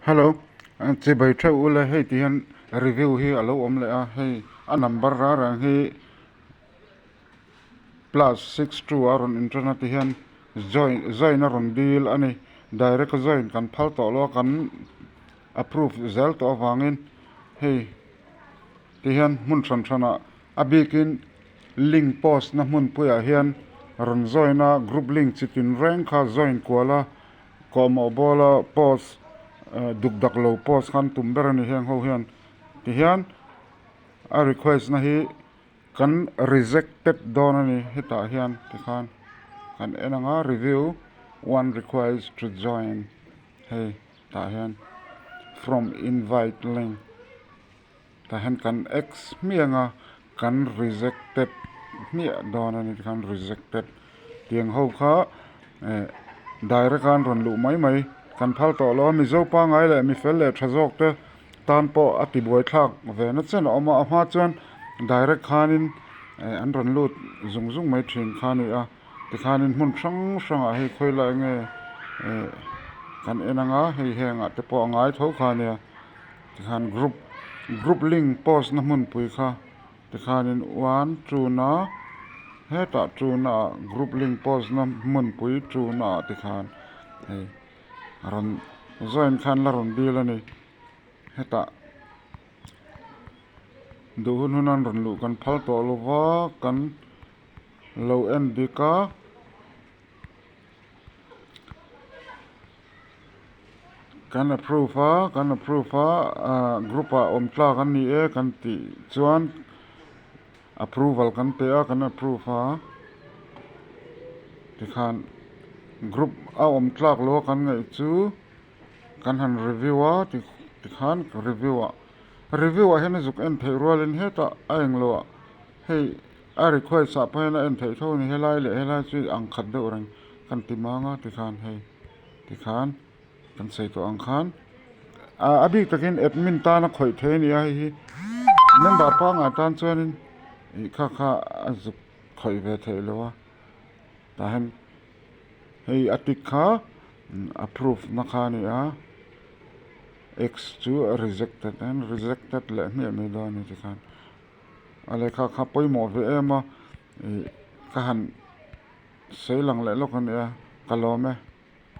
Hello chibai theuh ule hei ti hian review hi a lo awm leh a hei a number rang rang hi plus six two a rawn intan a ti hian join join a rawn dil a ni direct a join kan phal tawh lo a kan approve zel tawh avangin hei ti hian hmun hran hranah a bikin link post na hmunpuiah hian rawn join a group link chi tin reng kha join kual a kawhmawh bawla post duk dak lo post khan tum ber a ni heng ho hian ti hian a request na hi kan rejected dawn a ni hetah hian tikhan kan en ang a review one request to join hei tah hian from invite link tah hian kan x hmiah ang a kan rejected hmiah dawn a ni tikhan rejected tiang ho kha eh direct a an rawn luh mai mai kan phal tawh lo a mizo pangngai leh mi fel leh tha zawk te tan pawh a ti buai thlak ve na chen a awm a a hma chuan direct khanin eh an rawn lut zung zung mai thin kha a ni a tikhanin hmun hrang hrangah hei khawi lai nge eh kan en ang a hei hengah te pawh a ngai tho kha a nia tikhan group group link post na hmunpui kha tikhanin one two na hetah two na ah group link post na hmunpui two na ah tikhan hei rawn join khan la rawn dil a ni hetah duh hun hun an rawn luh kan phal tawh lo va kan lo en dik a. Kan approve a kan approve a ah group ah awm tlak an ni e kan tih chuan approval kan pe a kan approve a tikhan group a awm tlak lo a kan ngaih chu kan han review a tikhan review ah review ah hian a zuk en theih rualin hetah a englo ah hei a request ah pawh hian a en theih tho a ni helai leh helai chu ang khat deuh reng kan ti mang a tikhan hei. Tikhan kan sawi tawh ang khan a bik takin admin tana khawih thei a ni a hei hi member pangngai tan chuanin ih kha kha a zuk khawih ve theih lo a tah hian hei a tick kha approve na kha a ni a x chu a rejected a rejected leh hmiah mai dawn a ni tikhan a lehkha kha pawimawh ve em a ih ka han sawi lang leh lawk a ni a ka lawm e.